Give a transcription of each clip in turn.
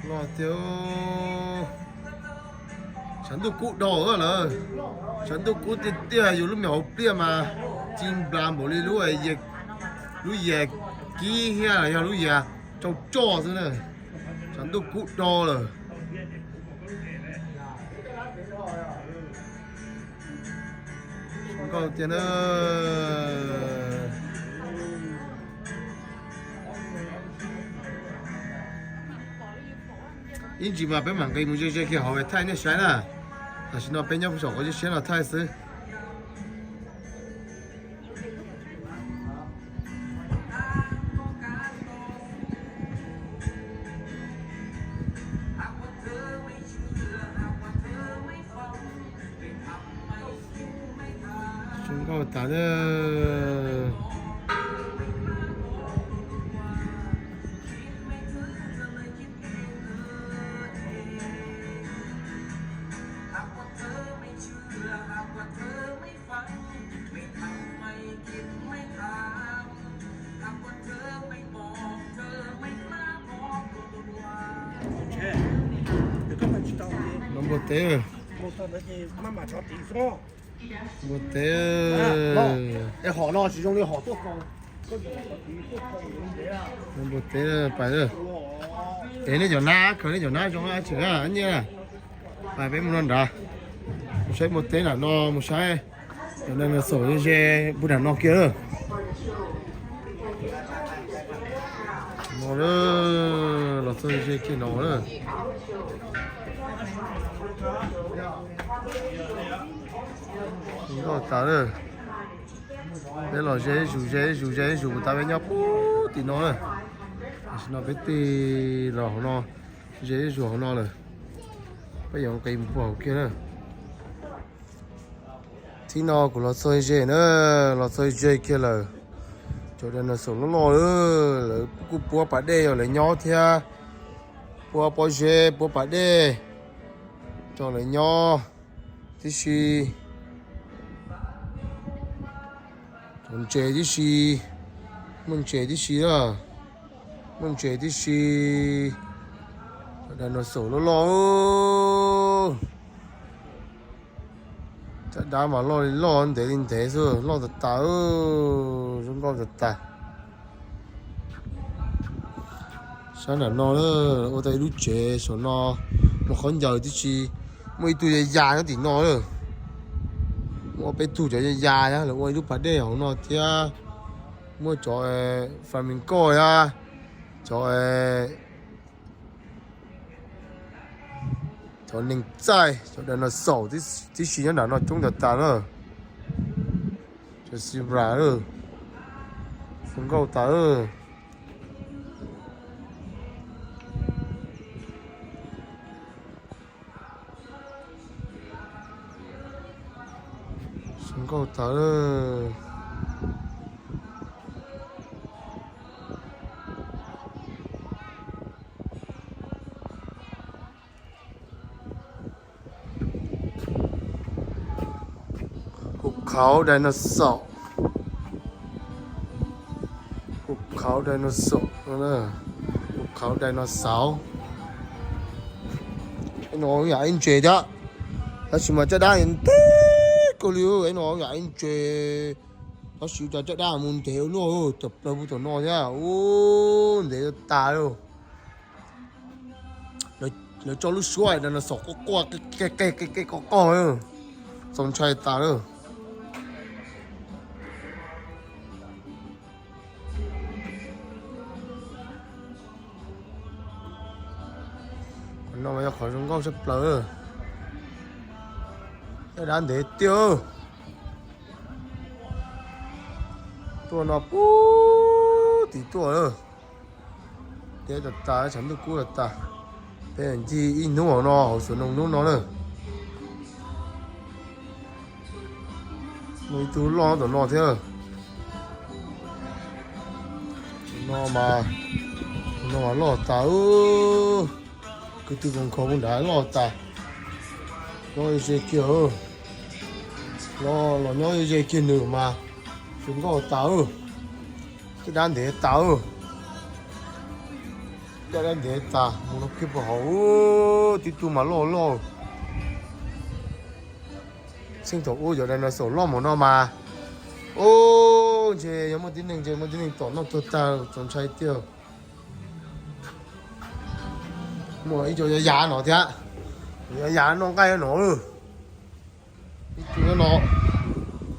Loj tiag. Tshav ntuj kub do lawm. Tshav ntuj kub tiag tiag, yus lub me hauv pliaj mas ci nplas npaum li lub, lub yias kib thiab yog lub yias tsau tsoj xwb na. Tshav ntuj kub do lawm. Zoo nkauj tiag na. Ib ntsis mas peb mam nqis mus ze ze kiag hauv thaij nej saib na. Tam sim no peb nyob saum qhov siab siab no thaij xwb. Zoo nkauj tas na. Nov npua teb. Npua teb. Nov npua teb pais. Es nej cov nab, khaws nej cov nab zoo tshwm nyiaj. Pais peb mus no nrad, mus saib npua teb nram no, mus saib cov dinosaur ze ze puag nram no kiag lawm. No los txog ze kiag no lawm. Zoo nkauj tas lawm. Peb los ze ib zus ze ib zus ze ib zus mus tas peb nyob puag tim no lawm. Tam sim no peb tig los hauv no, ze ib zus hauv no lawm. Peb yuav nqis mus puag hauv kiag na. Thib no kuv los txog ze na, los txog ze kiag lawm. Cov dinosaur loj loj lawm, lawv kuj puab pas dej rau lawv nyob thiab. Puab pob zeb, puab pas dej rau lawv nyob tib si. Cov ntses tib si, muaj ntses tib si na, muaj ntses tib si. Cov dinosaur loj loj. Caj dab mas loj li loj, ntev li ntev xwb, loj tas tas, zoo nkauj tas tas. Sab nram no ua tau ib lub tsev saum no, muaj khaub ncaws tib si. Muaj ib tug ya ya nyob tim no lawm. Muaj peb tug cov ya ya thiab, lawv ua ib lub pas dej hauv no thiab. Muaj cov flamingo thiab, cov cov neeg txaij, cov dinosaur tib si nyob nram no coob tas tas na. Cov zebra lawm, zoo nkauj tas lawm. Zoo nkauj tas lawm. Huv khauv dinosaur, huv khauv dinosaur, huv khauv dinosaur. No yam ib ntses thiab, tab sis mas caj dab ntev kawg li, no yam ib ntses. Tab sis cov caj dab mus ntev ua luaj, tawm plaws puag tom no thiab, ub, ntev tas lawm. Lawv tso lub suab dinosaur quaj quaj qe qe qe qe qoj qoj, txaus ntshai tas lawm. Qhov no mas yog qhov zoo nkauj tshaj plaws. Caj dab ntev tiag. Tuaj no puag tim tuaj lawm. Ntev tas tas, tshav ntuj kub tas tas. Peb ncig ib hnub hauv no, hauv Suav Noog hnub no na. Muaj ib tug loj tom no thiab. No mas, no mas loj tas. Kwv tw koom kho puag nrad loj tas. Nyob ze kiag, los nyob ze kiag nws mas zoo nkauj tas. Caj dab ntev tas. Caj dab ntev tas mus no kiag puag hauv, tib tug mas loj loj. Xeeb thaum ub cov dinosaur loj mus no mas, u, ntshe yog muaj tib neeg, ntshe muaj tib neeg tom noj tuag tag, txaus ntshai tiag. Muaj ib co yav yav no thiab, yav yav noj nqaij no. Ib tug nyob no,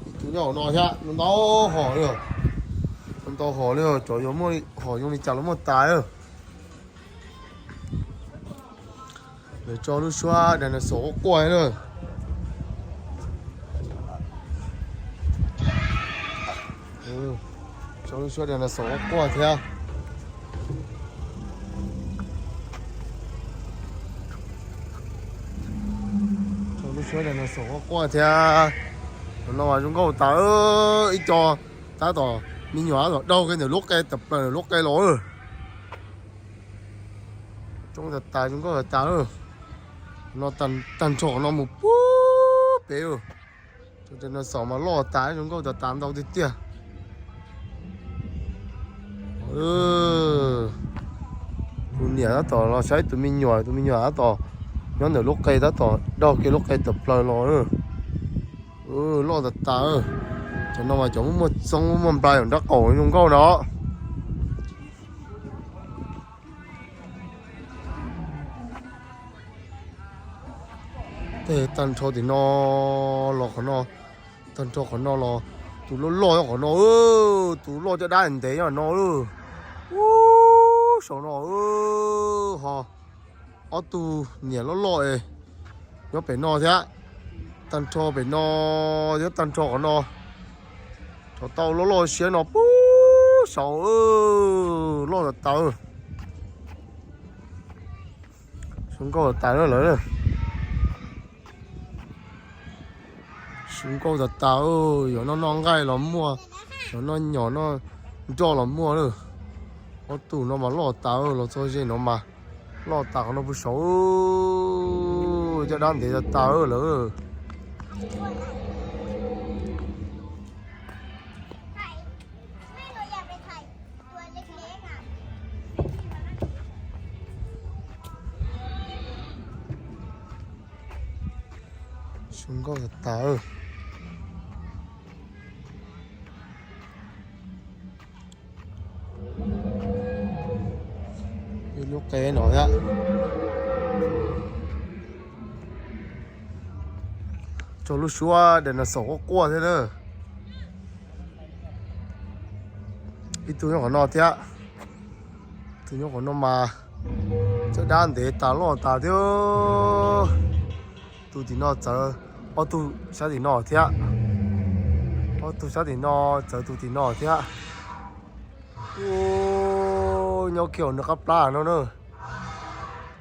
ib tug nyob no thiab, ntau hom li, ntau hom li, cov yuav muaj hom zoo li cas los muaj tas. Lawv tso lub suab dinosaur quaj quaj na. Tso lub suab dinosaur quaj quaj thiab. Tso lub suab dinosaur quaj quaj thiab. Tus no mas zoo nkauj tas, ib co tab tom, me nyuam tab tom daug kiag ntawm lub qe, tawm plaws ntawm lub qe los. Coob tas tas, zoo nkauj tas tas. No tag nrho no mus puag pem. Tus dinosaur mas loj tas, zoo nkauj tas tas, ntau tiag tiag. Tus niam tab tom los saib tus me nyuam, tus me nyuam tab tom nyob ntawm lub qe, tab tom daug kiag lub qe tawm plaws los. Loj tas tas. Cov no mas cov muaj muaj txoob muaj nplai nraub qaum zoo nkauj no. Tej tag nrho tim no los qhov no, tag nrho qhov no los, tus loj loj qhov no, tus loj caj dab ntev nyob no. Ub, saum no ho ob tug niam loj loj es nyob pem no thiab. Tag nrho pem no thiab, tag nrho qhov no. Thaum tau loj loj siab no puag saud, loj tas tas. Zoo nkauj tas tas lawm. Zoo nkauj tas tas, yog noj noj nqaij los muaj, yog noj nyom noj nroj los muaj lawm. Ob tug no mas loj tas, los txog ze no mas loj tas qhov no puag saud, caj dab ntev tas tas lawm. Zoo nkauj tas tas. Ib lub qe no thiab. Tso lub suab dinosaur quaj quaj thiab na. Ib tug nyob qhov no thiab. Tus nyob qhov no mas caj dab ntev tas loj tas thiab. Tus tim no txawv, ob tug sab tim no thiab. Ob tug sab tim no txawv tus tim no thiab. Ub, nyob kiag hauv nws qab plab no na.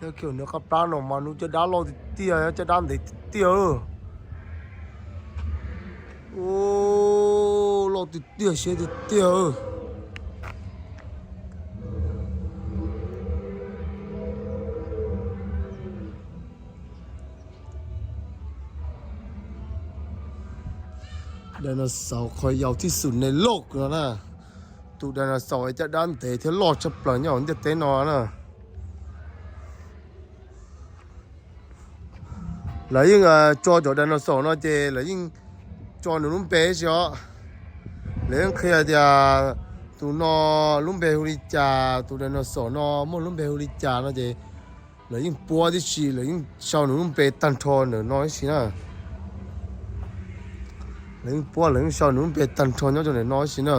Nyob kiag hauv nws qab plab no mas nws caj dab loj tiag tiag, caj dab ntev tiag tiag. Ub, loj tiag tiag, siab tiag tiag. Dinosaur qhov yau tib xus neeg loj no na. Tus dinosaur caj dab ntev thiab loj tshaj plaws nyob hauv ntiaj teb no na. Lawv yeej tso cov dinosaur no ces lawv yeej tso nws lub npe si os. Lawv yeej qhia tias tus no lub npe hu li cas, tus dinosaur no muaj lub npe hu li cas no ces lawv yeej puab tib si, lawv yeej sau nws lub npe tag nrho ntawm no tib si na. Lawv yeej puab, lawv yeej sau nws lub npe tag nrho nyob rau ntawm no tib si na.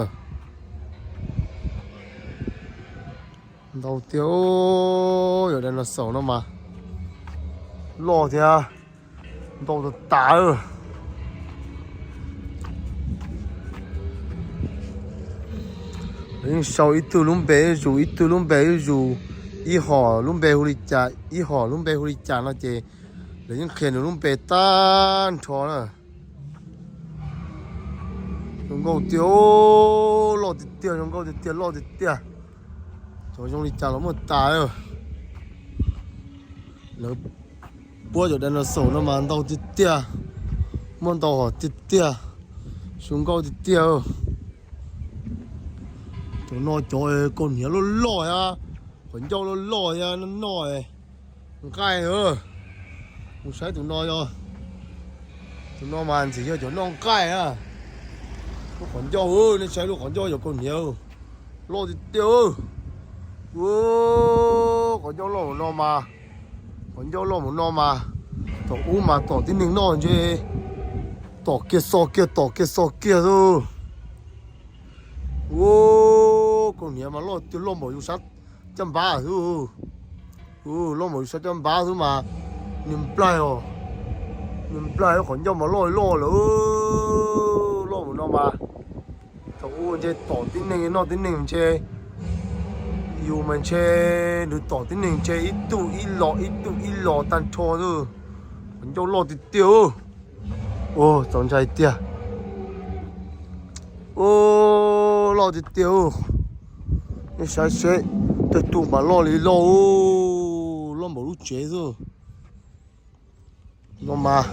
Ntau tiag, yog dinosaur no mas loj thiab ntau tas tas. Lawv yeej sau ib tug lub npe zuj zus, ib tug lub npe zuj zus, ib hom lub npe hu li cas, ib hom lub npe hu li cas no ces lawv yeej qhia nws lub npe tag nrho na. Zoo nkauj tiag, loj tiag tiag, zoo nkauj tiag tiag, loj tiag tiag. Cov zoo li cas los muaj tas. Lawv puab cov dinosaur no mas ntau tiag tiag, muaj ntau hom tiag tiag, zoo nkauj tiag tiag. Cov no cov kaus hniav loj loj thiab, Qhov ncauj loj loj thiab noj noj nqaij. Mus saib tus no yog, tus no mas ntxim yog cov noj nqaij na. Lub qhov ncauj, nej saib lub qhov ncauj yog kaus hniav loj tiag tiag. Qhov ncauj loj mus no mas, qhov ncauj loj mus no mas, thaum ub mas tom tib neeg noj ntshe tom kiag xo kiag tom kiag xo kiag xwb. Ua, kaus hniav mas loj tiag, loj npaum yus sab caj npab xwb. Loj npaum yus sab caj npab xwb mas, niag nplaig os, niag nplaig qhov ncauj mas loj loj lawm. Loj mus no mas, thaum ub ntshe tom tib neeg noj tib neeg ntshe, yus mas ntshe nws tom tib neeg ntshe ib tug ib lo ib tug ib lo tag nrho xwb. Qhov ncauj loj tiag tiag. Ua, txaus ntshai tiag. Ua, loj tiag tiag. Nej saib seb, tej tug mas loj li loj, loj npaum lub tsev xwb. No mas,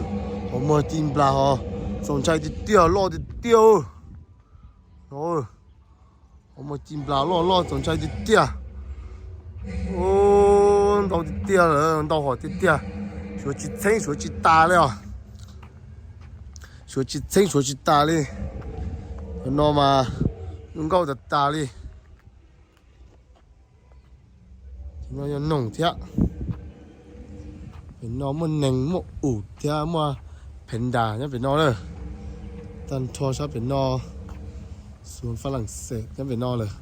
qhov muag ci nplas ho txaus ntshai tiag tiag, loj tiag tiag. Qhov muag ci nplas loj loj txaus ntshai tiag tiag. Ntau tiag tiag lawm, ntau hom tiag tiag. Suav tsis txheeb suav tsis tas li os. Suav tsis txheeb suav tsis tas li. Cov no mas zoo nkauj tas tas li. Cov no yog noog thiab. Pem no muaj neeg muaj ub thiab muaj phev nras nyob pem no lawm. Tag nrho sab pem no, xuav Fab Laj Xes nyob pem no lawm.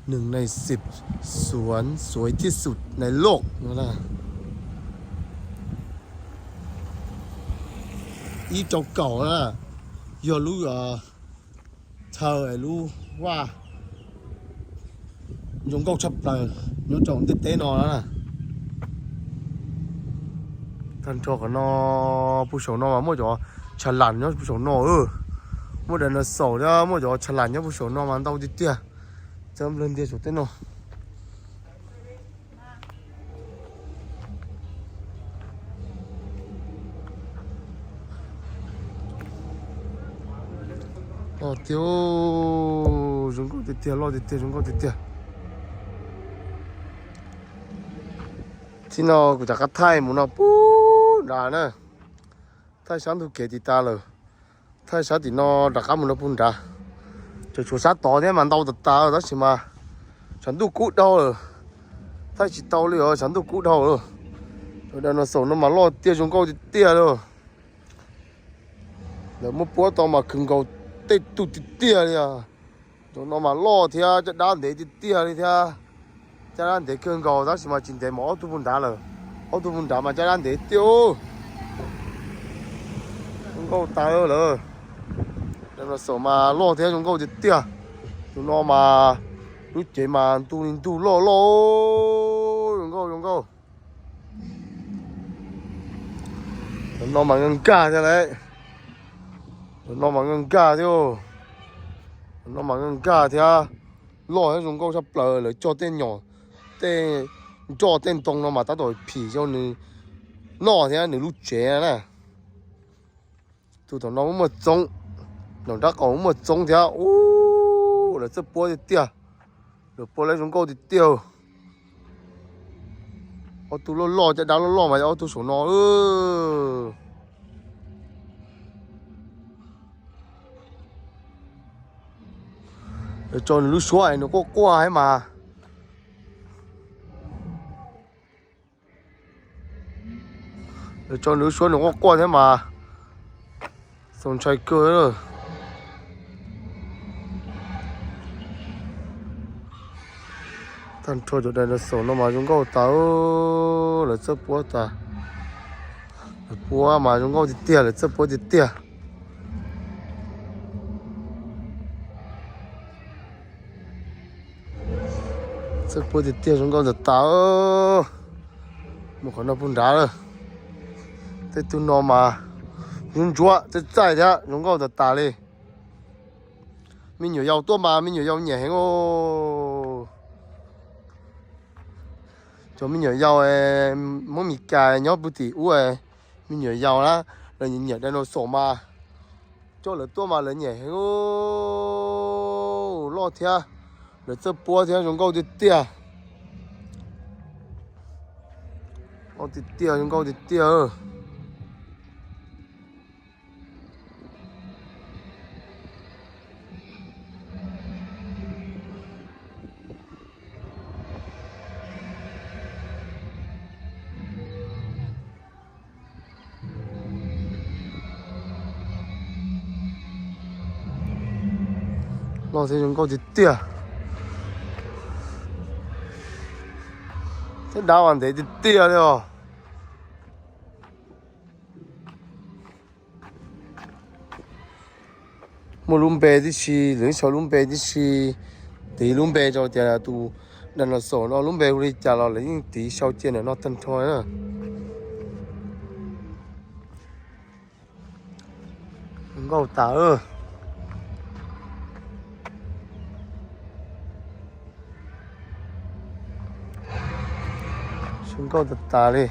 Nws nais xib xuav xuav thib xub nais loj no na. Ib rau kaum na, yog lub chaw es lub vaj zoo nkauj tshaj plaws nyob rau ntiaj teb no na. Tag nrho qhov no, puag saum no mas muaj cov tshav lam nyob puag saum no. Muaj dinosaur thiab muaj cov tshav lam nyob puag saum no mas ntau tiag tiag. Txawb nplawg ntiag saum tej no. Loj tiag, zoo nkauj tiag tiag, loj tiag tiag, zoo nkauj tiag tiag. Txij no kuv rov qab thaij mus no puag nrad na. Thaij sab ntug kev tiv tas lawm. Thaij sab tim no rov qab mus no puag nrad. Tseem tshuav sab tod thiab mas ntau tas tas tab sis mas tshav ntuj kub dhau lawm. Thaij tsis tau li os, tshav ntuj kub dhau lawm. Cov dinosaur no mas loj tiag zoo nkauj tiag tiag li. Lawv muab puab tau mas khwv nkaus tej tug tiag tiag li os. Cov no mas loj thiab caj dab ntev tiag tiag li thiab. Caj dab ntev kawg nkaus tab sis mas tsis ntev mas ob tug puag nrad lawm. Ob tug puag nrad mas caj dab ntev tiag. Zoo nkauj tas lawm. Dinosaur mas loj thiab zoo nkauj tiag tiag. Tus no mas lub cev mas ntug li ntug loj loj. Zoo nkauj zoo nkauj. Cov no mas nkag nkag thiab lauj. Cov no mas nkag nkag thiab. Cov no mas nkag nkag thiab. Loj thiab zoo nkauj tshaj plaws, lawv cog tej nyom, tej nroj tej ntoo no mas tab tom phim rau nws noj thiab nws lub tsev na. Tus tom no muaj txoov, nraum nrab qaum muaj txoov thiab. Ub, lawv txawj puab tiag tiag. Lawv puab lawv zoo nkauj tiag tiag. Ob tug loj loj, caj dab loj loj mas yog ob tug saum no. Lawv tso nws lub suab es nws quaj quaj thiab mas. Lawv tso nws lub suab nws quaj quaj thiab mas. Txaus ntshai kawg. Tag nrho cov dinosaur no mas zoo nkauj tas. Lawv txawj puab tas. Lawv puab mas zoo nkauj tiag tiag, lawv txawj puab tiag tiag. Txawj puab tiag tiag, zoo nkauj tas tas. Mus qhov no puag nrad lawm. Tej tug no mas ntsuab ntsuab txaij txaij thiab, zoo nkauj tas tas li. Me nyuam yaus tuaj mas me nyuam yaus nyiam heev os. Cov me nyuam yaus Hmoob Mes Kas nyob puag tim ub, me nyuam yaus na, lawv nyiam dinosaur mas coj lawv tuaj mas lawv nyiam heev loj thiab. Lawv txawj puab thiab zoo nkauj tiag tiag. Nkauj tiag tiag, zoo nkauj tiag tiag. Loj thiab zoo nkauj tiag tiag. Thiab dab vas ntev tiag tiag li os. Muaj lub npe tib si, lawv sau lub npe tib si, tiv lub npe rau tias tus dinosaur no lub npe hu li cas los lawv yeej tiv sau cia ntawm no tag nrho na. Nkauj tas. Zoo nkauj tas tas li.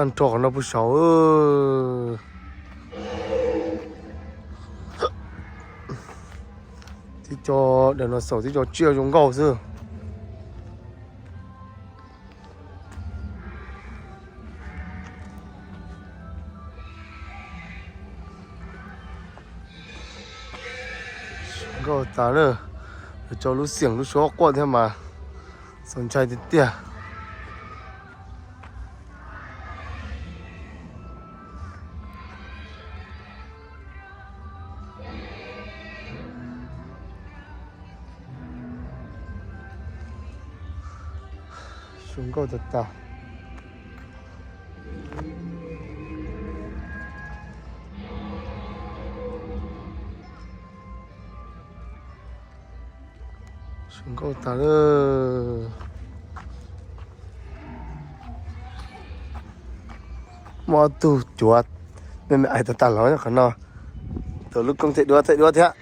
Tag nrho qhov no puag saud. Tib co dinosaur, tib co tsiaj zoo nkauj xwb. Nkauj tas na. Lawv tso lub xiam lub suab quaj thiab mas txaus ntshai tiag tiag. Zoo nkauj tas tas. Zoo nkauj tas lawm. Muaj ob tug cuav me me ais tas tas los qhov no. Tus lub kooj thaij duab thaij duab thiab.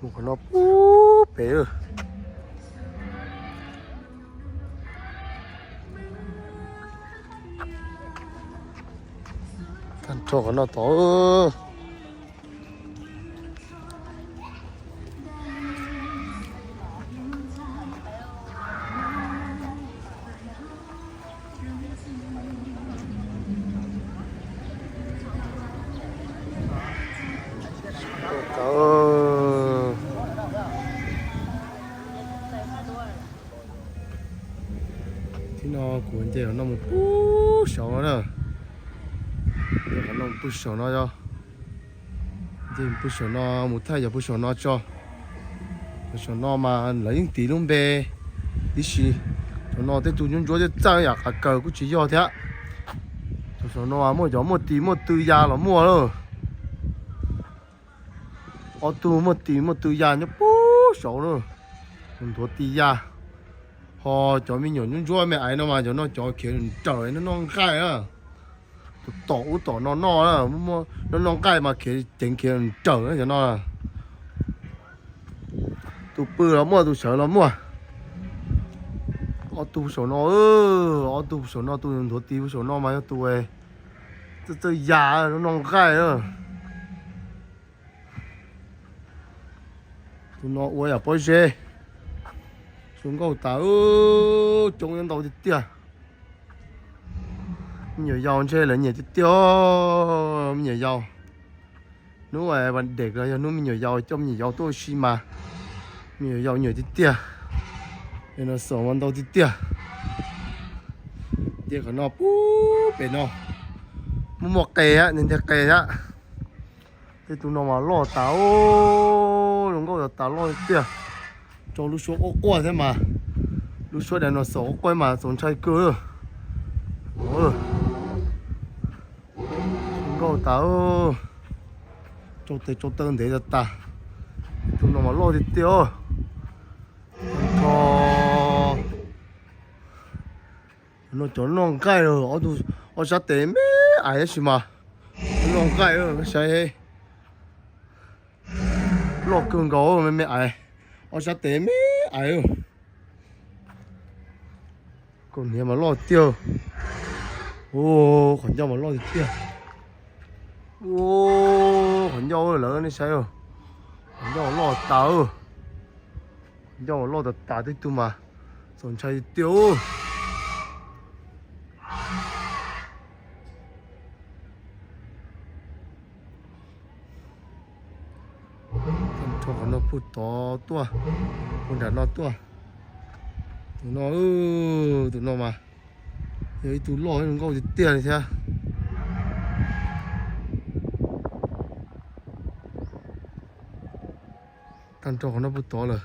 Mus qhov no pub pem. Tag nrho qhov no tod. Thib no kuv nce qhov no mus pub saum no na. Nce qhov no mus pub saum no yog. Nce pub saum no mus thaij yog pub saum no tso. Saum no mas lawv yeej tiv lub npe tib si. Saum no tej tug ntsuab ntsuab txaj txaj yam qav kaws kuj tsis yog thiab. Saum no muaj cov muaj tis muaj tw ya los muaj lawm. Ob tug muaj tis muaj tw ya nyob pub saud na, nthuav tis ya. Ho cov me nyuam ntsuab ntsuab me aiv no mas cov no cov khiav nrawm noj noj nqaij na. Tus tom ub tom no noj, noj noj nqaij mas khiav ceev khiav nrawm cov no. Tus pw los muaj, tus sawv los muaj. Ob tug saum no, ob tug saum no, tus nthuav tis saum no mas yog tus txawj txawj ya noj noj nqaij. Tus no ua yam pob zeb. Zoo nkauj tas, coob nyob ntau tiag tiag. Me nyuam yaus ntshe lawv nyiam tiag tiag, me nyuam yaus. Hnub vas deg los yog hnub me nyuam yaus coj me nyuam yaus tuaj ua si mas me nyuam yaus nyiam tiag tiag. Es no xom mas ntau tiag tiag. Ces qhov no pub pem no muaj muaj qe thiab, ntiag ntiag qe thiab. Tej tus no mas loj tas, zoo nkauj tas tas loj tiag. Rau lub suab quaj quaj thiab mas, lub suab dinosaur quaj quaj mas txaus ntshai kawg. Zoo nkauj tas, rau tes rau taw ntev tas tas. Tus no mas loj tiag tiag. Tag nrho no cov noj nqaij, ob sab tes me aiv tab sis mas noj nqaij, saib loj kawg nkaus me me aiv, ob sab tes me aiv. Kaus hniav mas loj tiag. Qhov ncauj mas loj tiag tiag. Qhov ncauj lawm nej saib. Ncauj loj tas, ncauj loj tas tas, tib tug mas txaus ntshai tiag. Tag nrho qhov no puag tod tuaj, puag nram no tuaj. Tus no, tus no mas yog ib tug loj zoo nkauj tiag tiag li thiab. Tag nrho qhov no puag tod lawm,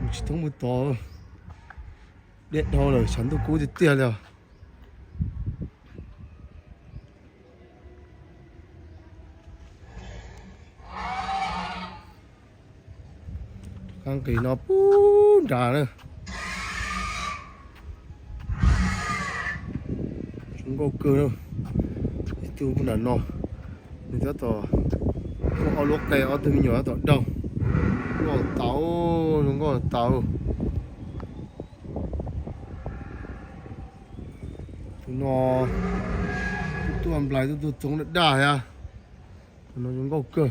mus tsis thoob puag tod. Dej dhau lawm, tshav ntuj kub tiag tiag li os. Qab nqis no puag nrad na. Zoo nkauj kawg. Ib tug puag nram no, nws tab tom muaj ob lub qe, ob tug me nyuam tab tom daug. Nkauj tas, zoo nkauj tas. Tus no tuaj nplais tuaj tuaj txoov daj daj thiab. Tus no zoo nkauj kawg.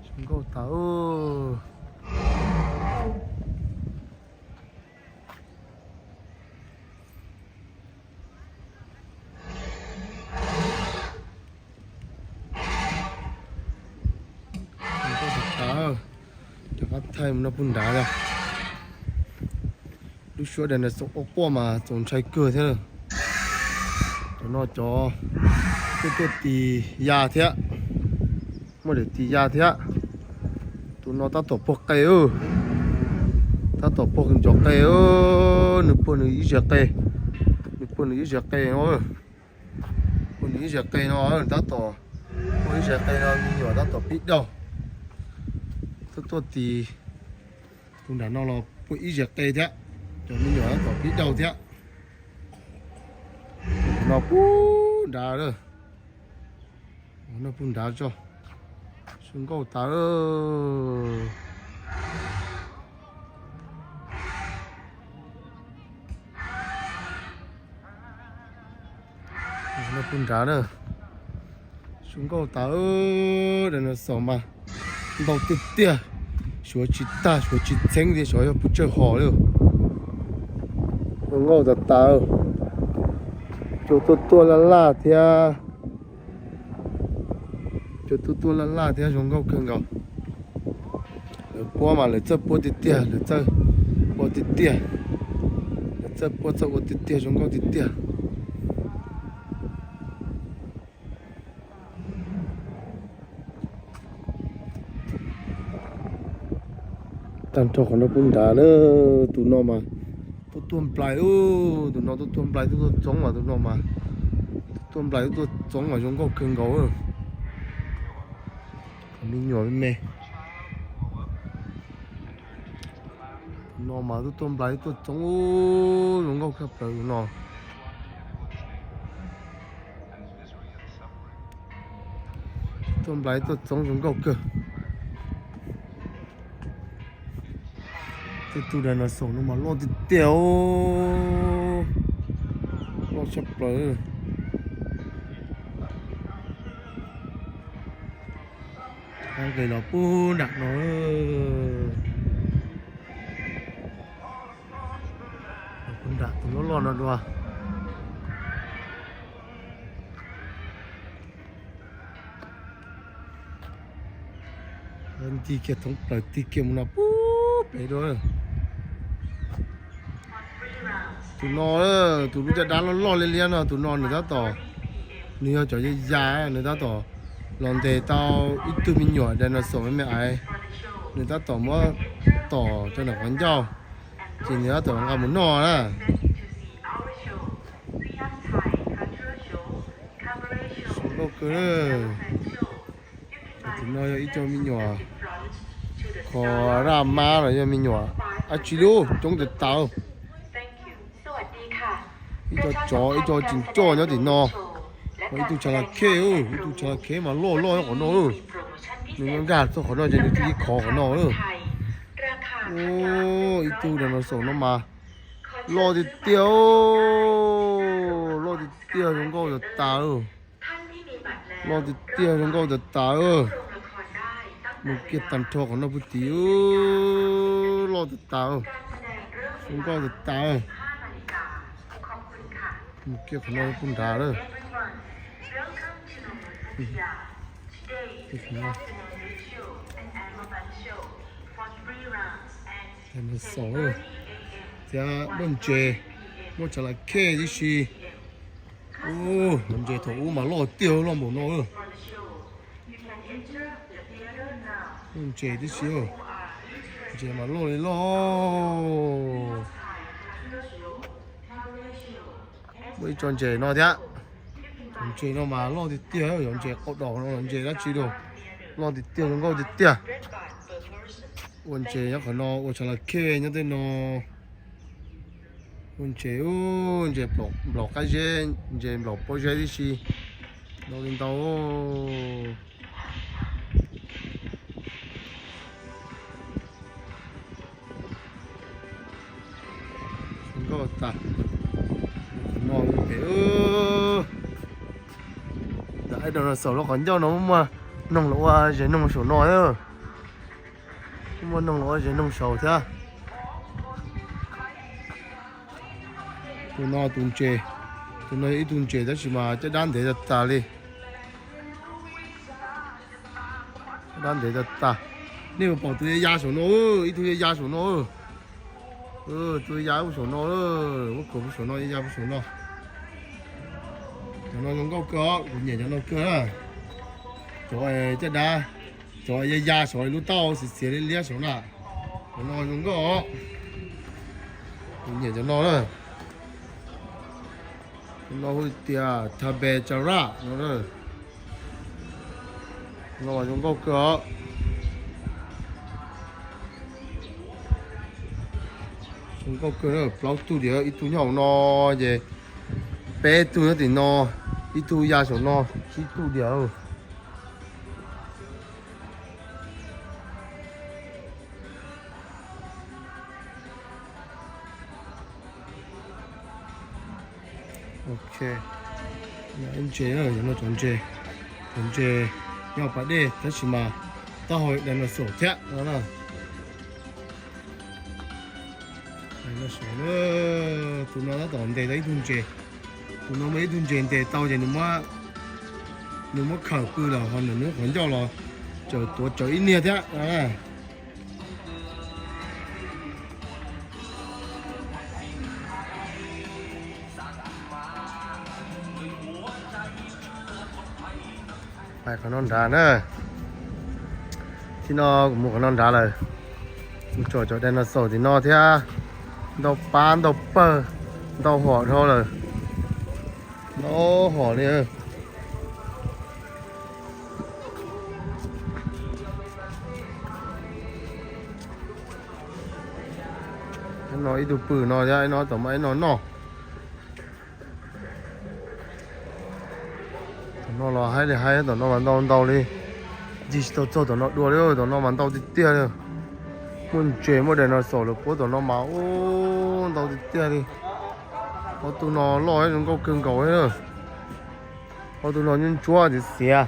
Zoo nkauj tas. Rov qab thaij mus no puag nrad na. Lub suab dinosaur ua quaj mas txaus ntshai kawg thiab. Cov no cov tuaj tuaj tis ya thiab, muaj daim tis ya thiab. Tus no tab tom puag qe, tab tom puag ncov qe, nws puag nws ib zes qe, nws puag nws ib zes qe no, puag nws ib zes qe no, tab tom puag ib zes qe no, me nyuam tab tom pib daug. Tuaj tuaj tis tus nram no los puag ib zes qe thiab, cov me nyuam tab tom pib daug thiab. No puag nrad lawm, no puag nrad tso, zoo nkauj tas. No puag nrad na, zoo nkauj tas. Dinosaur mas ntau tiag tiag, suav tsis tag suav tsis txheeb tias xyov yog puas tsawg hom li. Zoo nkauj tas tas. Cua tuaj tuaj laj laj thiab, cua tuaj tuaj laj laj thiab, zoo nkauj kawg nkaus. Lawv puab mas lawv txawj puab tiag tiag, lawv txawj ua tiag tiag, lawv txawj puab txawj ua tiag tiag, zoo nkauj tiag tiag. Tag nrho qhov no puag nrad na, tus no mas tuaj tuaj nplais, tus no tuaj tuaj nplais tuaj tuaj txoov mas, tus no mas tuaj tuaj nplais tuaj tuaj txoov mas zoo nkauj kawg nkaus. Qhov me nyuam me me, tus no mas tuaj tuaj nplais tuaj tuaj txoov, zoo nkauj kawg plaws tus no. Tuaj nplais tuaj txoov zoo nkauj kawg. Tej tug dinosaur no mas loj tiag tiag, loj tshaj plaws. Rov qab nqis los puag nram no, puag nram tus loj loj no dua. Nti kiag thoob plaws, ti kiag mus no puag pem dua. Tus no, tus lub caj dab loj loj liab liab no, tus no nws tab tom, nws yog cov ya ya, nws tab tom los ntes tau ib tug me nyuam dinosaur me me aiv, nws tab tom muab tom rau nram qhov ncauj, ces nws tab tom nqa mus noj na. Zoo nkauj kawg. Tus no yog ib co me nyuam kho raj mab los yog me nyuam dab tsi lub coob tas tas. Ib co tsov ib co tsis ncoj nyob tim no. Ho ib tug tshav las khej, ib tug tshav las khej mas loj loj nyob qhov no. Nws nkag txog qhov no ces nws tig ib khov qhov no. Ib tug dinosaur no mas loj tiag tiag, loj tiag tiag zoo nkauj tas tas. Loj tiag tiag zoo nkauj tas tas. Mus kiag tag nrho qhov no puag tim. Loj tas tas. Zoo nkauj tas tas. Mus kiag qhov no puag nrad lawm. Dinosaur thiab lub ntses, muaj tsa la khej tib si. Ntses thaum ub mas loj tiag, loj npaum no. Lub ntses tib si, ntses mas loj li loj. Muaj ib co ntses no thiab. Cov ntses no mas loj tiag tiag, cov ntses qaub dos no los ntses dab tsi los, loj tiag tiag, zoo nkauj tiag tiag. Ua ntses nyob qhov no, ua tsa la khej nyob tej no. Ua ntses, ntses nplaum qab zeb, ntses nplaum pob zeb tib si, ntau li ntau. Zoo nkauj tas. Qhov no pem, ntawm ib dinosaur lub qhov ncauj no muaj noog los ua zes noog saum no. Muaj noog los ua zes noog saum thiab. Tus no tus ntses, tus no yog ib tug ntses tab sis mas caj dab ntev tas tas li. Caj dab ntev tas tas. Nej puas pom tus ya ya saum no, ib tug ya ya saum no. Tus ya ya puag saum no, muab khuam puag saum no, ya ya puag saum no. Cov no zoo nkauj kawg os, kuv nyiam cov no kawg. Cov caj dab, cov ya ya saum lub taub hau xiav xiav liab liab saum na. Cov no zoo nkauj os. Kuv nyiam cov no na. Cov no hu tias Tabecula no. No zoo nkauj kawg os. Zoo nkauj kawg na, plaub tug diam, ib tug nyob hauv no, ces peb tug nyob tim no, ib tug ya saum no, tsib tug diam. Ok, ntses, cov ntses, cov ntses nyob pas dej tab sis mas taub hau dinosaur thiab no na. Tus no tab tom ntes tau ib tug ntses. Tus no muaj ib tug ntses ntes tau ces nws muab khawm pw lawm ho nws muab qhov ncauj los tsaws tuav tsawv ib niag thiab. Pais qhov no nrad na. Tib no kuv mus qhov no nrad lawm. Mus tsom cov dinosaur tim no thiab. Ntau pab ntau pawg, ntau hom dhau lawm. Ntau hom li. No ib tug pw no thiab, no tom no ib no noj. Tom no los haib li haib, tom no mas ntau ntau li. Ncig tsis tau txog tom no dua li, tom no mas ntau tiag tiag li. Muaj ntses muaj dinosaur lawm puab tom no mas ntau tiag tiag li. Ob tug no loj zoo nkauj kawg nkaus li. Ob tug no ntsuab ntsuab xiav xiav.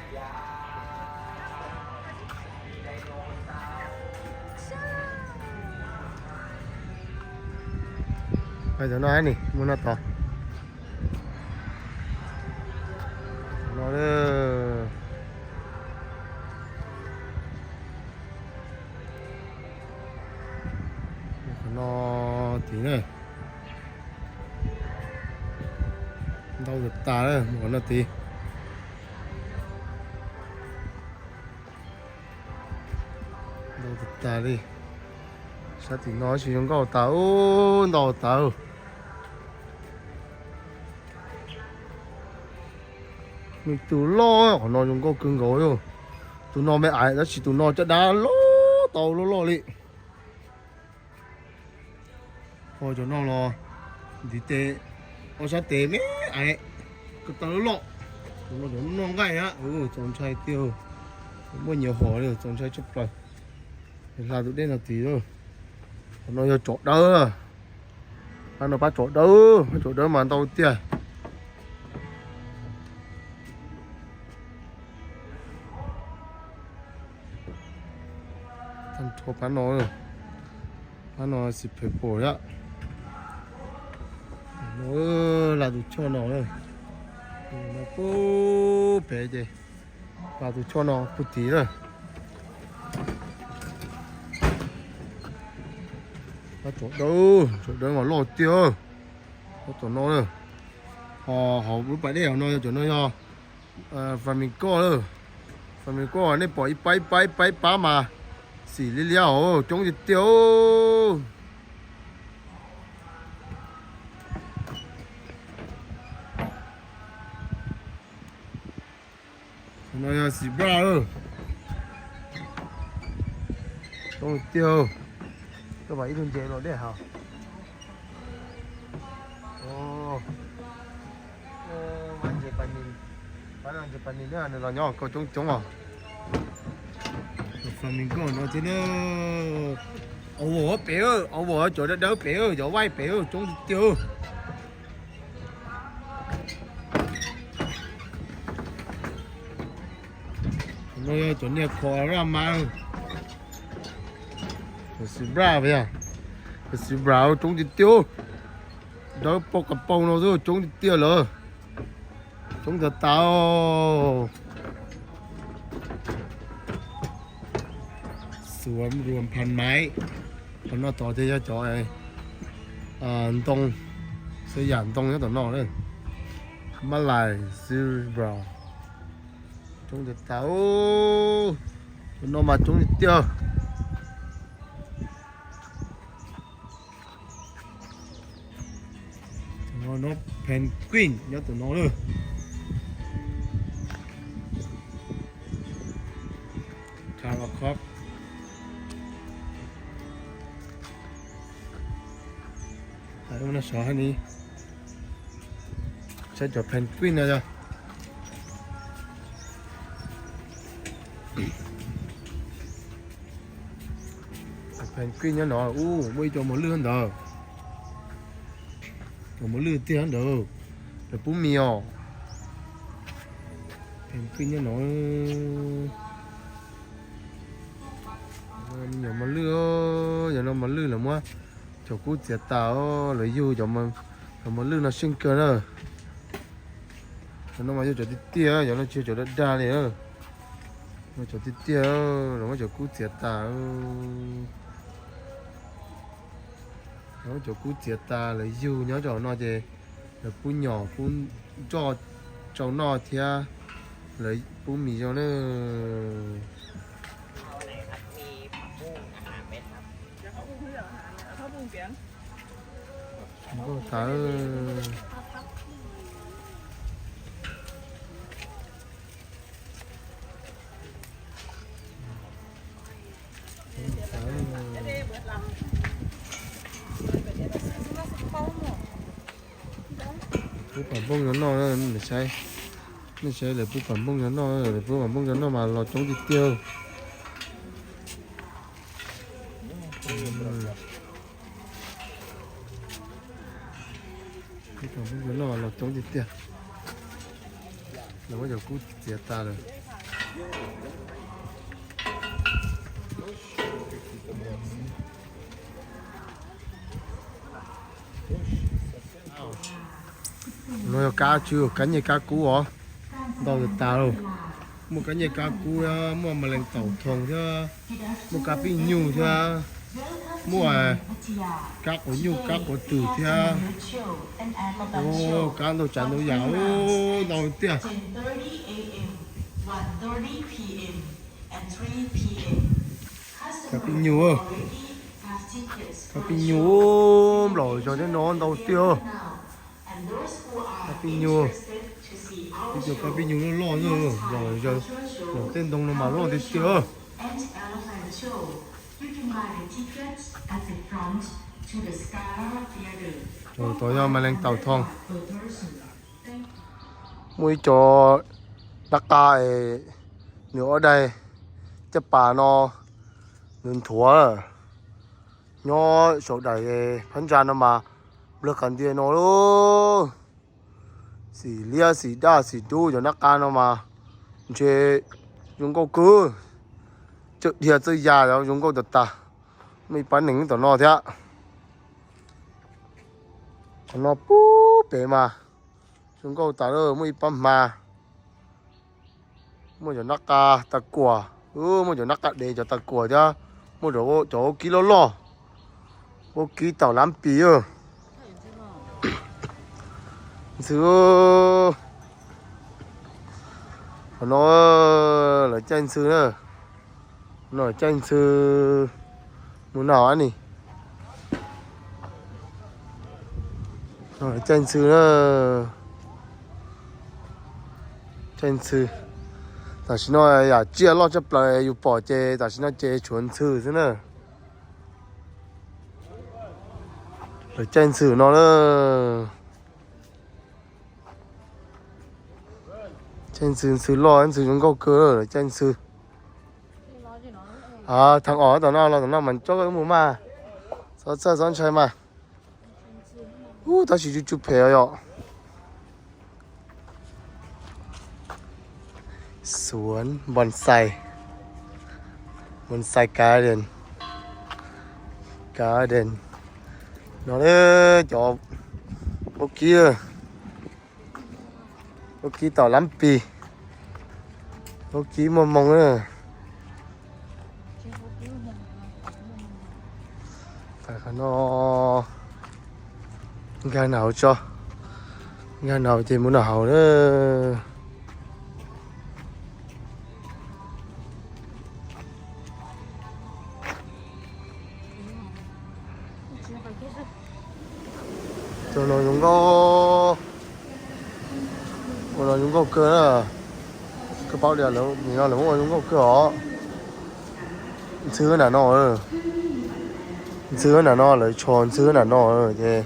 Pais tom no ni, mus no tod. No, no tid na. Ntau tas tas, mus qhov no tid. Ntau tas tas li. Sab tim no tsis zoo nkauj tas, ntau tas. Me tus loj, qhov no zoo nkauj kawg nkaus li. Tus no me aiv tab sis tus no caj dab loj tau loj loj li. Ho cov no los ntiv tes, ob sab tes me aiv, ko taw loj loj. Cov no cov noj nqaij a, txaus ntshai tiag. Muaj nyias hom li, txaus ntshai tshaj plaws. Hla tus dej no tid. Qhov no yog tsov dawb. Qhov no pab tsov dawb, pab tsov dawb mas ntau tiag. Phab no, phab no xim phem pom yom. Lam tus choj no, pub pem ces lam tus choj no pub tid na. Tsov dawb, tsov dawb mas loj tiag. Tom no, hauv lub pas dej hauv no yog cov no yog flamingo lawm. Flamingo nej pom ib pab ib pab ib pab ib pab mas xim liab liab os, coob tiag tiag. No yog zebra lawm. Coob tiag. Koj mam ib tug ntses los dej haus. Ntses pas nis, pab no ntses pas nis nws los nyob koj coob coob os. Flamingo no thiab na. Owl pem, owl cov dawb dawb pem, cov white pem coob tiag. No yog cov niag koala mas, cov zebra, cov zebra coob tiag tiag, dawb paug qas paug no xwb coob tiag tiag lawm, coob tas tas. Xuam ruam phan maiv, qhov no tod ces yog cov ntoo, xwb yam ntoo nyob tom no, Malay zebra, coob tas tas, cov no mas coob tiag tiag. No penguin nyob tom no lawm. Caracol. Hais ua no sov hais ni, saib cov penguin no yog penguin nyob no, ub, muaj ib co mos lwj ntawd. Cov mos lwj tiag ntawd, lawv pub mis os. Penguin nyob no, me nyuam mos lwj, yog no mos lwj lawv muab cov kub txiav tas, lawv yug cov mos lwj no seej kawg na. Cov no mas yog cov tiag tiag, cov no tsis yog cov dag dag li. Cov tiag tiag, lawv muab cov kub txiav tas. Lawv muab cov kub txiav tas lawv yug nyob rau no ces lawv pub nyom pub nroj rau noj thiab lawv pub mis zoo na. Nkauj tas. Pub pam npooj no noj, nej saib, nej saib lawv pub pam npooj no noj, lawv pub pam npooj no noj mas los coob tiag tiag. Pub pam npooj no noj los coob tiag tiag. Lawv muab cov kub txiav tas lawm. No yog kab tsw, kab nyiaj kab kub os, ntau tas tas lawm. Muaj kab nyiaj kab kub, muaj mas leej taum thoom thiab, muaj kab pib nyuj thiab, muaj kab quav nyuj kab quav twm thiab. Kab ntau tsav ntau yam, ntau tiag. Kab pib nyuj, kab pib nyuj, nplaum zog thiab no ntau tiag. Kab pib nyuj, ib co kab pib nyuj loj loj, nplaum zog, nplaum tej ntoo no mas loj tiag tiag. Tod yog mas leej taum thoom. Muaj ib co nab qa, nws ob daim caj pas no nws nthuav, nyob saum daim phab ntsa no mas nplawg qas ntiag no lauj. Xim liab xim daj xim dub cov nab qa no mas ntshe zoo nkauj kawg. Dhia txawj ya zoo nkauj tas tas. Muaj ib pab neeg tom no thiab. Qhov no pub pem mas zoo nkauj tas lawm, muaj ib pab hma. Muaj cov nab qa tas kuam, muaj cov nab qa dev cov tas kuam thiab. Muaj cov vaub kib loj loj, vaub kib taum lab pis. Ntxhw, qhov no lawv caij ntxhw na. No caij ntxhw mus no ni. Caij ntxhw na, caij ntxhw. Tam sim no yam tsiaj loj tshaj plaws yus pom ces tam sim no ces tshuav ntxhw xwb na. Lawv caij ntxhw no na. Caij ntxhw, ntxhw loj ntxhw zoo nkauj kawg lawv caij ntxhw. Thav os tom no los tom no mas coj wb mus mas. Txhob txhawj txhob ntshai mas. Ub, tab sis tsuj tsuj phem yom. Suav bonsai, bonsai garden, garden. No cov vaub kib, vaub kib taum lab pis, vaub kib muaj moo na. Qhov no nkag nram hauv tso, nkag nram hauv ces mus nram hauv na. Cov no zoo nkauj, ua no zoo nkauj kawg na. Koj paub tias nim no lawv muab ua zoo nkauj kawg os. Ntxhw nram no, ntxhw nram no lawv tsho ntxhw nram no ces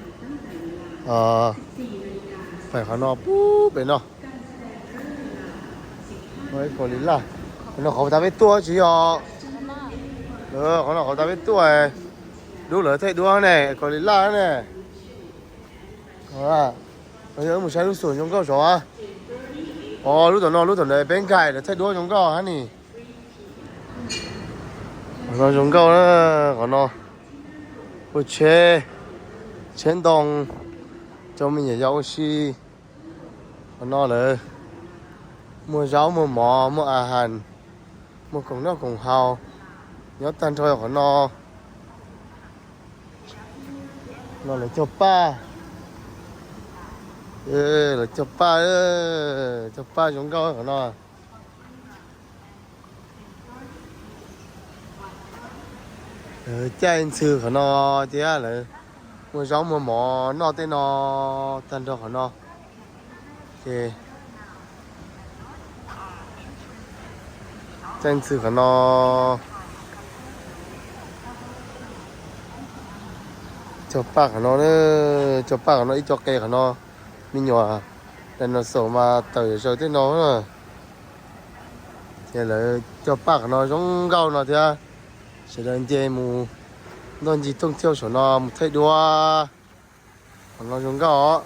pem qhov no pub pem no. Kaus lim laj, qhov no qhov tas peb tuaj tsis yog? Qhov no qhov tas peb tuaj, dub lawv thaij duab ne, kaus lim laj ne. Yog wb mus saib lub xum zoo nkauj saud. Os, lub tom no lub tom ntawd peb nkag lawv thaij duab zoo nkauj hab ni. Qhov no zoo nkauj na, qhov no ua tsheb, tsheb ntoo, coj me nyuam yaus ua si. Qhov no lawv muag zaub muag mov muag a has, muag khoom noj khoom haus, nyob tag nrho qhov no. No lawv cog paj, lawv cog paj, cog paj zoo nkauj qhov no. Lawv caij ntxhw qhov no thiab, lawv muag zaub muag mov noj tej no tag nrho qhov no. Ces caij ntxhw qhov no, cog paj qhov no, cog paj qhov no ib co qe qhov no, me nyuam dinosaur mas tawm zaws tej no na. Ces lawv cog paj qhov no zoo nkauj no thiab, sawv daws nce mus ntoj ncig tooj thiauj saum no mus thaij duab. Qhov no zoo nkauj os.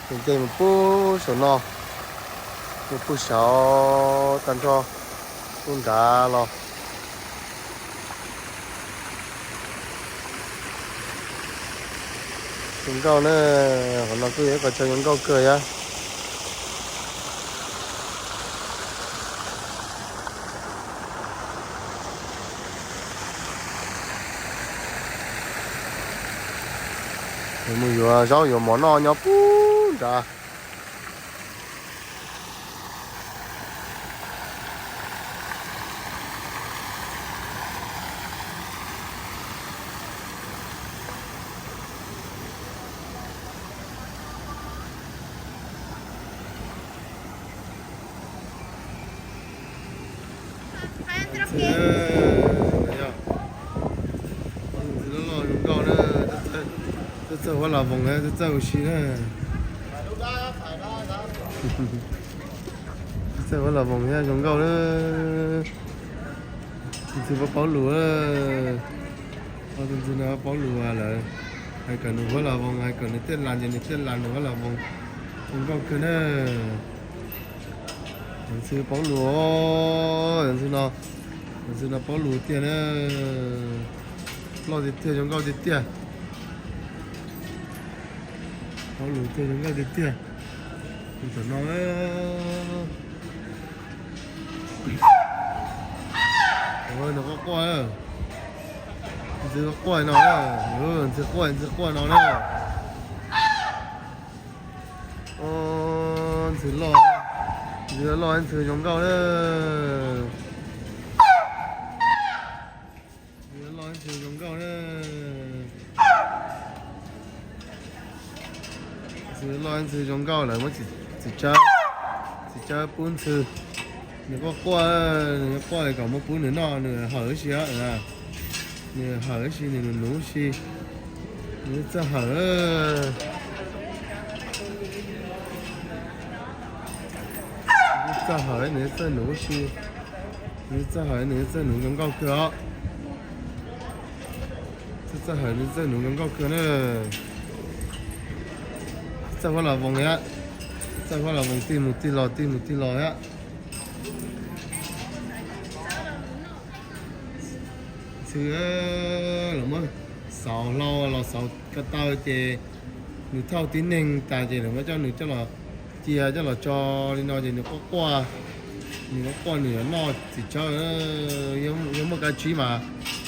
Ces nce mus pub saum no, mus pub saud tag nrho, pub nrad los. Zoo nkauj na, qhov no kuj yog ib qhov chaw zoo nkauj kawg thiab. Mus yuav zaub yuav mov noj nyob pub nrad. Ntxhw loj loj zoo nkauj na, txawj txawj huab la voos, txawj txawj ua si na. Txawj huab la voos thiab zoo nkauj na. Tus ntxhw paub paub lus, tus ntxhw no paub lus lawm. Hais kom nws huab la voos, hais kom nws tej las ces nws tej las nws huab la voos. Zoo nkauj kawg na. Ntxhw paub lus, ntxhw no, ntxhw no paub lus tiag na. Loj tiag tiag, zoo nkauj tiag tiag. Paub lus tiag, zoo nkauj tiag tiag. Tus no, nws quaj quaj, ntxhw quaj no, ntxhw quaj, ntxhw quaj no na. Ntxhw loj, ntxhw loj, ntxhw zoo nkauj na. Ntxhw loj, ntxhw zoo nkauj na. Ntxhw loj, ntxhw zoo nkauj, lawv muab txiv tsawb, txiv tsawb pub ntxhw. Nws quaj quaj, nws quaj kom muab pub nws noj, nws hawm ib si, nws hawm ib si, nws nuv nuv si. Nws txawj hawm, nws txawj hawm, nws txawj nuv si. Nws txawj hawm, nws txawj nuv zoo nkauj kawg os. Txawj hawm, nws txawj nuv zoo nkauj kawg na. Txawj huab los voos thiab, txawj huab los voos tig mus tig los, tig mus tig los thiab. Ntxhw, lawv muab xauv hlau los xauv ko taw ces nws thauj tib neeg tas ces lawv muab coj, nws coj los cia, coj los tso li no ces nws quaj quaj, nws quaj quaj, nws yuav noj txiv tsawb. Yog muaj kab tsib mas,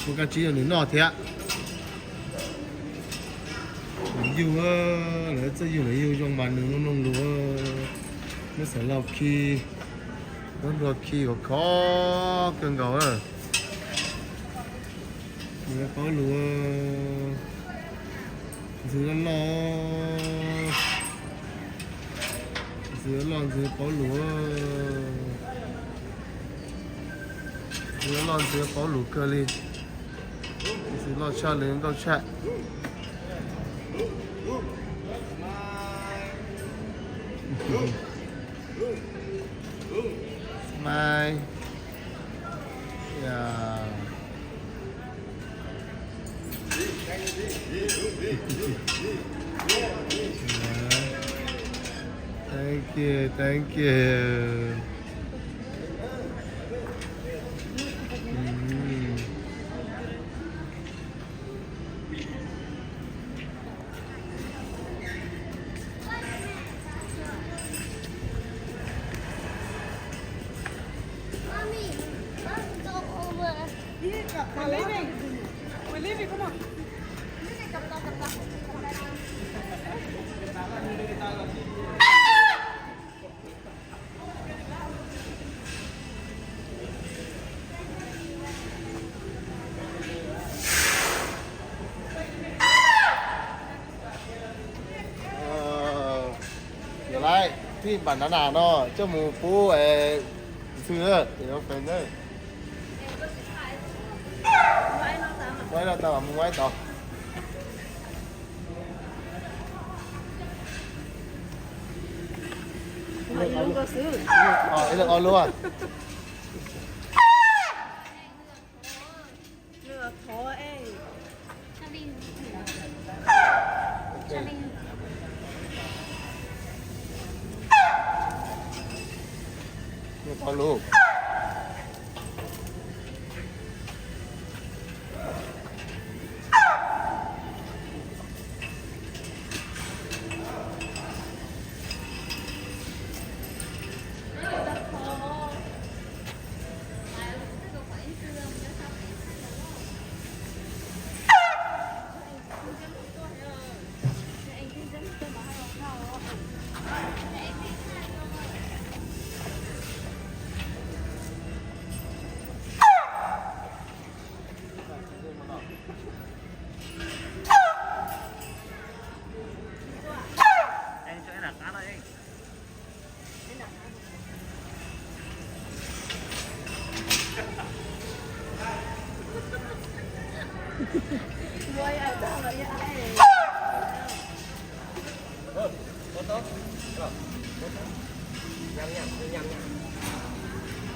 muaj kab tsib rau nws noj thiab. Nws yug, lawv txawj yug, lawv yug zoo mas nws mloog mloog lus. Muab xauv hlau khi, muab nplua khi khov khov kawg nkaus. Nws paub lus, ntxhw loj loj, ntxhw loj loj, ntxhw paub lus, ntxhw loj loj, ntxhw paub lus kawg li. Ntxhw loj tshaj li, nkauj tshaj. Smile. Yeah. Thank you, thank you. Mm. We're leaving. We're leaving. Come on. Yuav laiv thij npam nav nas no coj mus pub ntxhw na, tus fev na. Muab ib no tas mas mus muab ib tod. Ib leeg ob lub.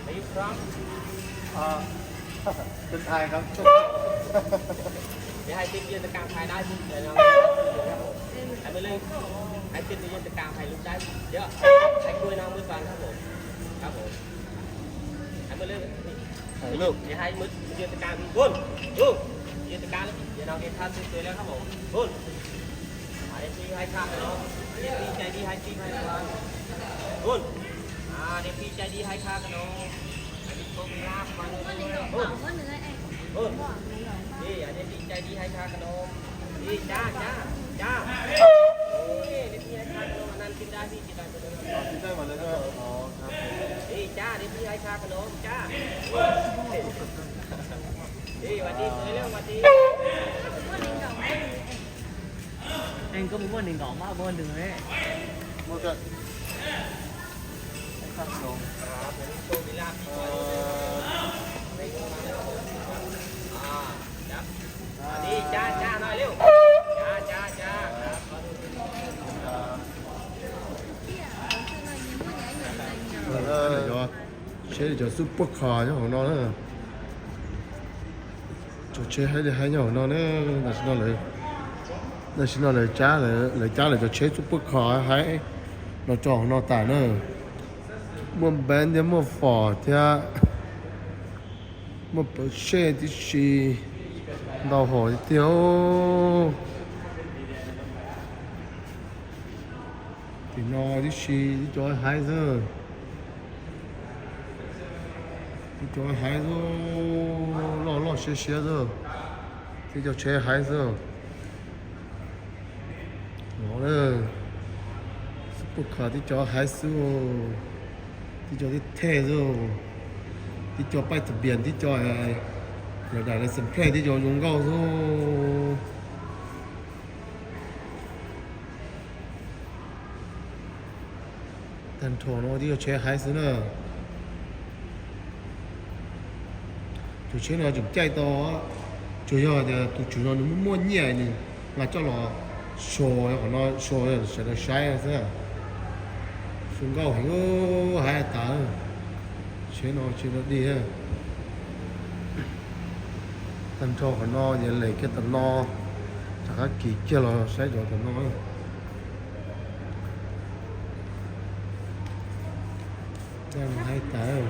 Are you from? Tên Thái không? Để hai tên viên tôi cam Thái đái bút để nó. Hai mươi lên. Hai tên viên tôi cam Thái lúc đái bút. Dạ. Hai mươi năm mươi vàng không? ครับผม ถ่ายมือเลย ถ่ายรูป เดี๋ยวให้มือยืนตรงกลาง คุณ คุณ ยืนตรงกลางแล้ว เดี๋ยวน้องเกมท่าสวยๆแล้วครับผม คุณ อ่า เดี๋ยวพี่ให้ค่าขนม เดี๋ยวพี่ใจดีให้ติ๊บให้รางวัล คุณ อ่า เดี๋ยวพี่ใจดีให้ค่าขนม ให้พี่โชคมีลาภมา คุณ คุณ นี่ อันนี้พี่ใจดีให้ค่าขนม นี่ จ้า จ้า จ้า นี่ เดี๋ยวพี่ให้ค่าขนม อันนั้นกินได้พี่ ได้หมดเลยใช่ไหม อ๋อ ครับ นี่จ้า เดี๋ยวพี่ให้ค่าขนมจ้า นี่ หวัดดีสวยเร็ว หวัดดี Ej, koj mus muaj nees nkaum mas muaj nws ne. Muaj koj. Ej, khaj soo. Ov, ov, ov, ov, ov. Tsheb cov super car nyob hauv no na. Cov tsheb haib li haib nyob hauv no na. Tam sim no lawv, tam sim no lawv cab, lawv cab lawv cov tsheb super car haib los tso hauv no tas na. Muaj Benz thiab muaj Ford thiab muaj Porsche tib si ntau hom tiag tiag. Tim no tib si tib co haib xwb. Tib co haib xwb, loj loj siab siab xwb. Tib co tsheb haib xwb. No, super car tib co haib xwb. Tib co tib thej xwb. Tib co paij thav pias, tib co lawv daim license plate, tib co zoo nkauj xwb. Tag nrho no tib co tsheb haib xwb na. Cov tsheb no tseem caij tau, tsuas yog tias tus tswv no nws muaj muaj nyiaj nws nqa coj los show qhov no, show sawv daws saib xwb. Zoo nkauj heev, haib tas. Tsheb no tsheb no dig. Tag nrho qhov no ces lem kiag tom no, rov qab kis kiag los saib cov tom no. Haib tas,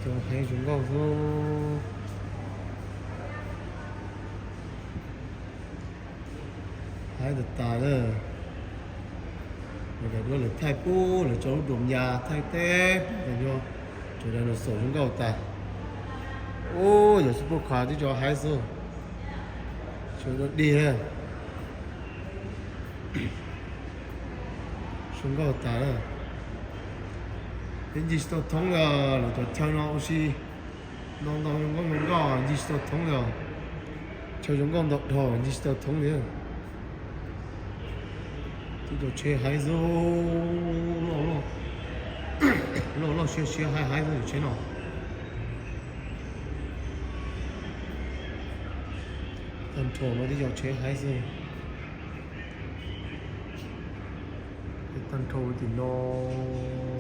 cov haib zoo nkauj xwb. Haib tas tas na. Lawv cov duab lawv thaij pub lawv tso lub dua nyas thaij teb tas nyo, cov dinosaur zoo nkauj tas. Ub, yog super car tib co haib xwb. Sawv daws dig na. Zoo nkauj tas na. Peb ncig tsis tau thoob li, lawv cov chaw no ua si ntau ntau zoo nkauj zoo nkauj ncig tsis tau thoob li os. Chaw zoo nkauj ntau dhau ncig tsis tau thoob li. Tib co tsheb haib xwb, loj loj siab siab haib haib xwb tsheb no. Tag nrho no tib co tsheb haib xwb. Tag nrho tim no,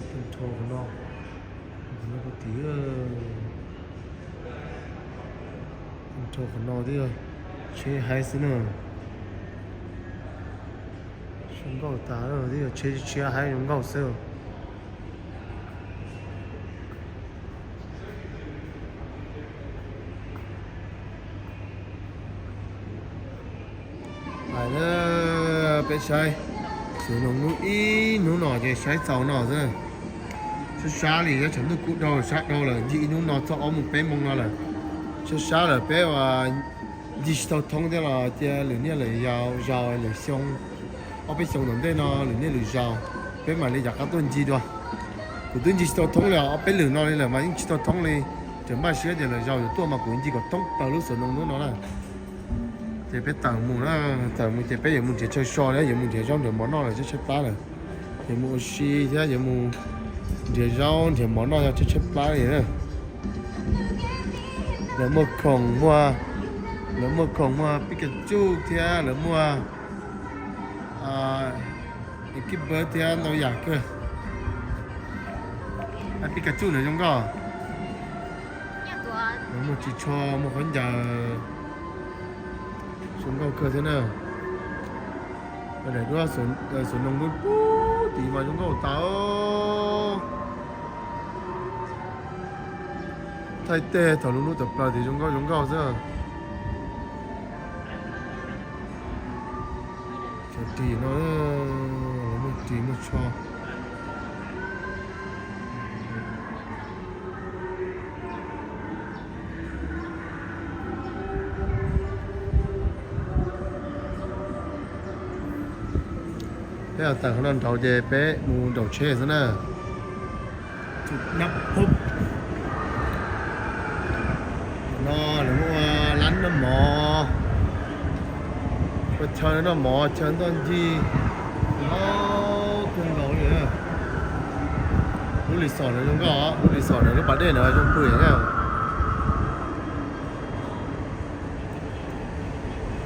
tag nrho qhov no, qhov no puag tim, tag nrho qhov no tib tsheb haib xwb na. Zoo nkauj tas, tib tsheb tshiab haib zoo nkauj xwb. Hais na, peb saib, xyov hnub ib hnub no ces saib txaus no xwb. Sab sab li, tshav ntuj kuj dhau, sab dhau lawm, ncig ib hnub no txog ob moos peb moos no lawm. Sab sab lawm peb ua ncig tsis tau thoob thiab los cia lwm niaj lwm zaus, zaus lwm xyoo, ob peb xyoo tom ntej no lwm niaj lwm zaus peb mam li rov qab tuaj ncig dua. Kuv twb ncig tsis tau thoob li os, ob peb lwm no li lawm mas yeej tsis tau thoob li. Tseem npaj siab tias lwm zaus yuav tuaj mas kuv ncig kom thoob plaws lub xov noo hnub no na. Ces peb tawm mus na, tawm mus ces peb yuav mus nrhiav chaw so na, yuav mus nrhiav zaub nrhiav mov noj lawm, tshaib plab lawm. Yuav mus ua si thiab yuav mus nrhiav zaub nrhiav mov noj, tshaib tshaib plab li na. Lawv muaj khoom muaj, lawv muaj khoom muaj Pikachu thiab lawv muaj Angry Birds thiab ntau yam kawg. Pikachu na zoo nkauj. Lawv muaj ris tsho, muaj khaub ncaws, zoo nkauj kawg thiab na. Daim duab xuv noog lub pub tid mas zoo nkauj tas. Thaij teg thaum lub lub tawm plaws tid zoo nkauj zoo nkauj xwb. Cov ris no, muaj ris muaj tsho. Peb tawm qhov no nraud ces peb mus nraum tsheb xwb na. No lawv muaj lab noj mov, ua chaw noj mov chaw ntoj ncig, loj kawg nkaus li. Lub resort no zoo nkauj, lub resort no lub pas dej no zoo pw na.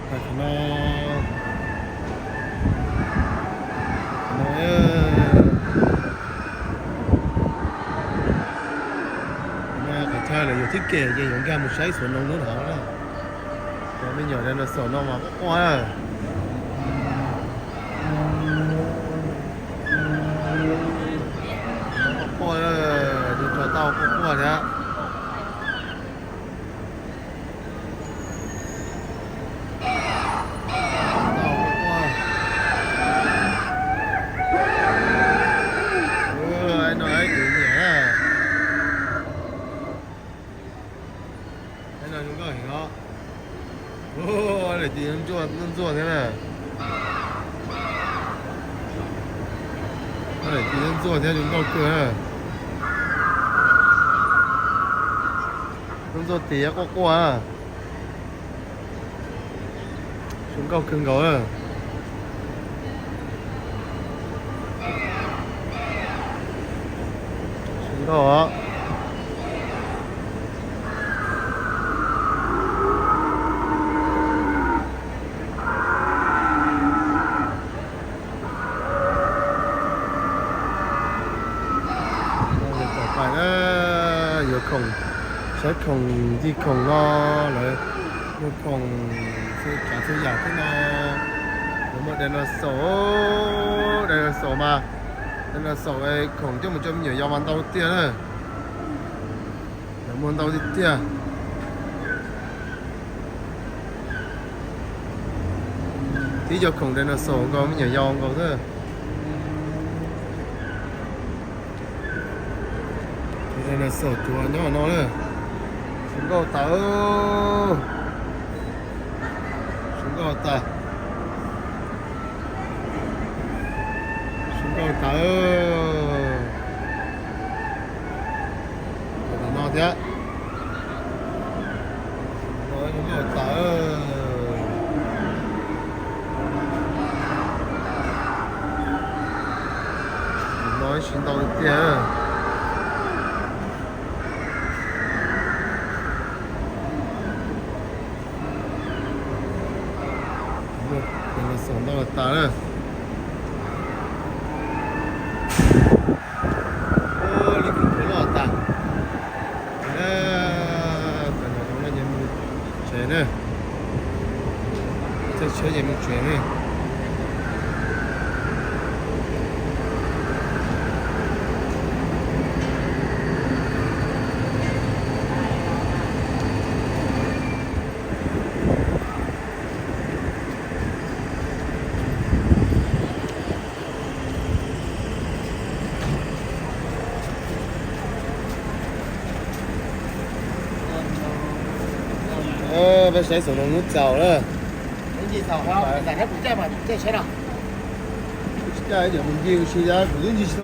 Qhov chaw lawv yuav thib kem ces yuav nkag mus saib xuv noog lub hauv na. Cov me nyuam dinosaur no mas quaj quaj, quaj quaj, tus tso tau quaj quaj thiab. Ib no ib tus nyiam na. Ib no zoo nkauj heev os. Daim tis ntsuag ntsuag thiab na. Daim tis ntsuag thiab zoo nkauj kawg. Ntsuag tis quaj quaj. Zoo nkauj kawg nkaus. Zoo nkauj os. Yuav khoom, saib khoom ncig khoom no, lawv muag khoom txhua tsav txhua yam thiab no. Lawv muaj dinosaur, dinosaur mas, dinosaur khoom coj mus coj me nyuam yaus mas ntau tiag na. Lawv muag ntau tiag tiag. Tib co khoom dinosaur nkaus me nyuam yaus nkaus xwb. Dinosaur tuag nyob no na. Zoo nkauj tas. Zoo nkauj tas. Zoo nkauj tas. Tam no thiab. No zoo nkauj tas. No tsis ntau tiag. Dinosaur ntau tas na. Li kws loj tas. Tam no ces mus tsev na. Tsheb ces mus tsev na. Peb saib xov no hnub txaus lawm. Kuv tsis caij cov mus ncig ua si, kuv twb ncig tsis